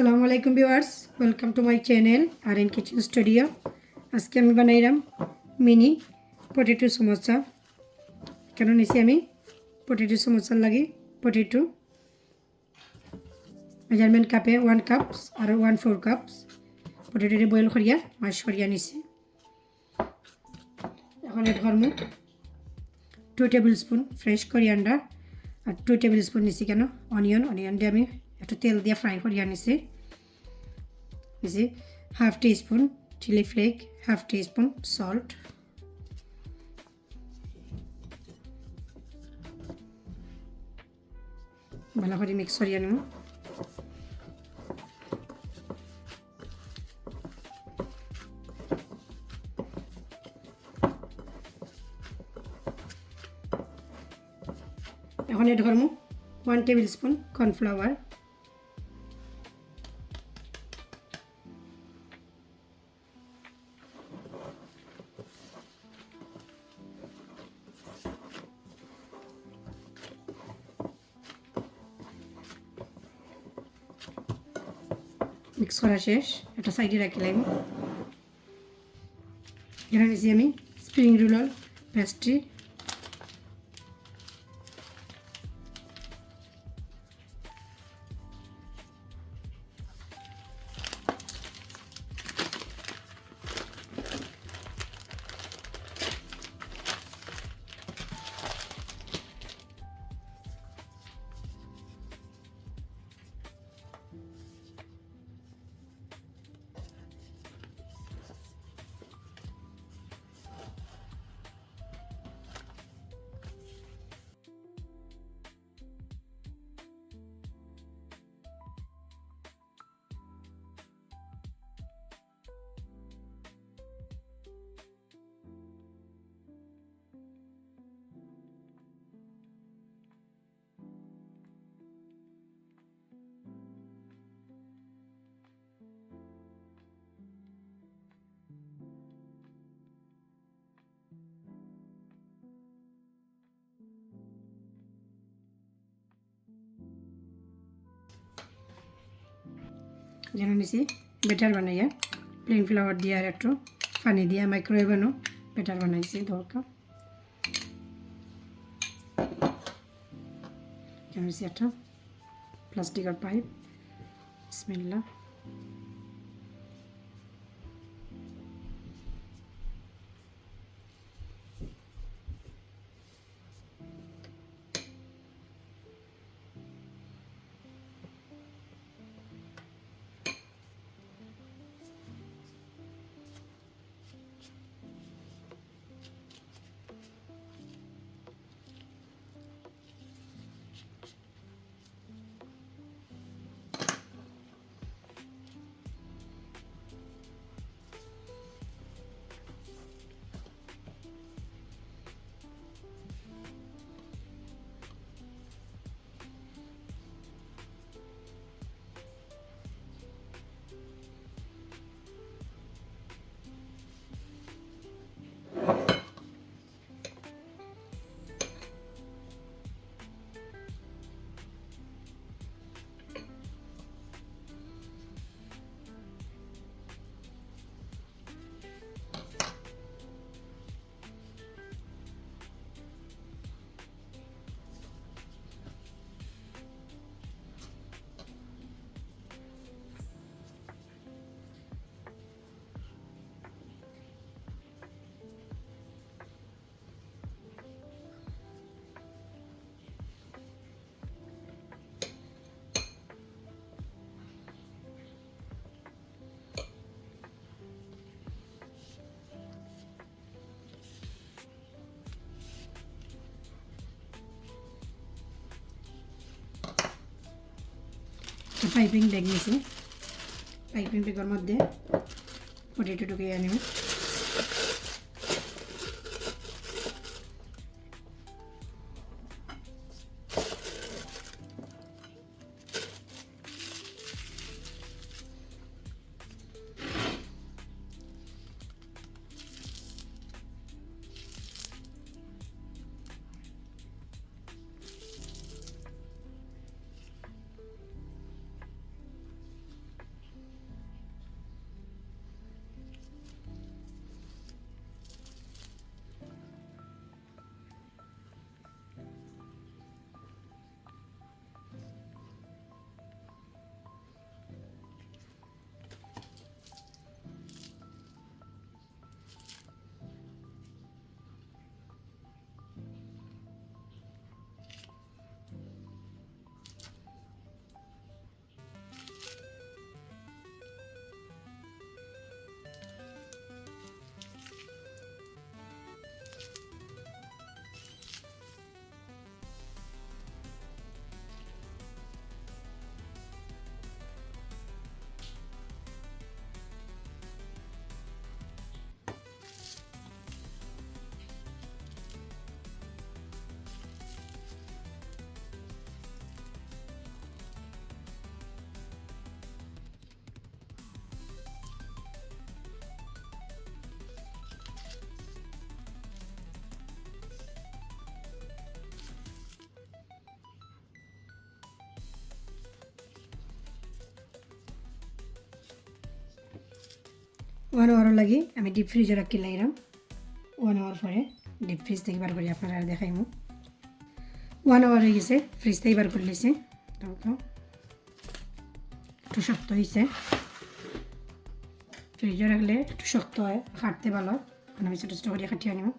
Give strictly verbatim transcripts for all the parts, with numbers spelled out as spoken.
আসসালামু আলাইকুম viewers, welcome to my channel R N Kitchen Studio। আজকে আমি বানাইলাম মিনি পটেটো সমোসা। কেন নিছি আমি পটেটো সমোসার লাগি পটেটো মেজারমেন্ট কাপে ওয়ান কাপস আর ওয়ান ফোর কাপস পটেটোরে বয়েল করিয়া ম্যাশ করিয়া নিছি। এখন অ্যাড করমু two table spoon fresh coriander আর টু টেবিল স্পুন নিছি কেন অনিয়ন। অনিয়ন দিয়ে আমি একটু তেল দিয়ে ফ্রাই করিয়া নিছি। নিছি হাফ টি স্পুন চিলি ফ্লেক, হাফ টি স্পুন সল্ট। ভালো করি মিক্স করিয়া নিমু। এখন অ্যাড করমু one table spoon cornflour. Mix করা শেষ, এটা সাইডে রাখিলাইমু। এখানে নিছি আমি স্প্রিং রোল পেস্ট্রি। যেন নিছি ব্যাটার বানাইয়া, প্লেন ফ্লাওয়ার দিয়া আর একটু পানি দিয়া মাইক্রোওয়েভ অনো ব্যাটার বানাইছি দরকার। যেন নিছি একটা প্লাস্টিকের পাইপ। বিসমিল্লাহ। পাইপিং ব্যাগ নিছি, পাইপিং ব্যাগর মধ্যে পটেটো ঢুকাইয়া নিমু। ওয়ান আওয়ারর লাগি আমি ডিপ ফ্রিজো রাখি লাইরাম। ওয়ান আওয়ার পরে ডিপ ফ্রিজ থাকি বার করি আপনারারে দেখাইমু। ওয়ান আওয়ার অই গেছে, ফ্রিজ থাকি বার করি লাইছি। একটু শক্ত অইছে, ফ্রিজো রাখলে একটু শক্ত অয়, কাটতে ভালা। অখন আমি ছোট ছোট করি কাটিয়া নিমু।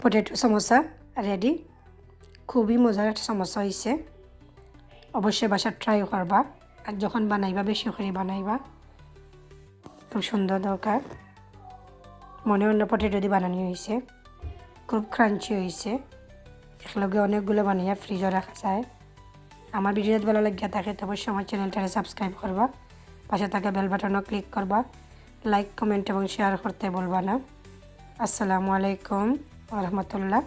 পটেটো সমোসা রেডি। খুবই মজার একটা সমোসা অইছে, অবশ্যই বাসাত ট্রাই করবা। আর যখন বানাইবা, বেশি করি বানাইবা। খুব সুন্দর দরকার, মনে অন্য পটেটো দি বানানি অইছে, খুব ক্রাঞ্চি অইছে। একলগে অনেকগুলা বানাইয়া ফ্রিজো রাখা যায়। আমার ভিডিও যদি ভালা লাগিয়া থাকে, তো অবশ্যই আমার চ্যানেলটারে সাবস্ক্রাইব করবা, পাশে থাকা বেল বাটনও ক্লিক করবা, লাইক, কমেন্ট এবং শেয়ার করতে ভুলবা না। আসসালামু আলাইকুম ওয়া রাহমাতুল্লাহ।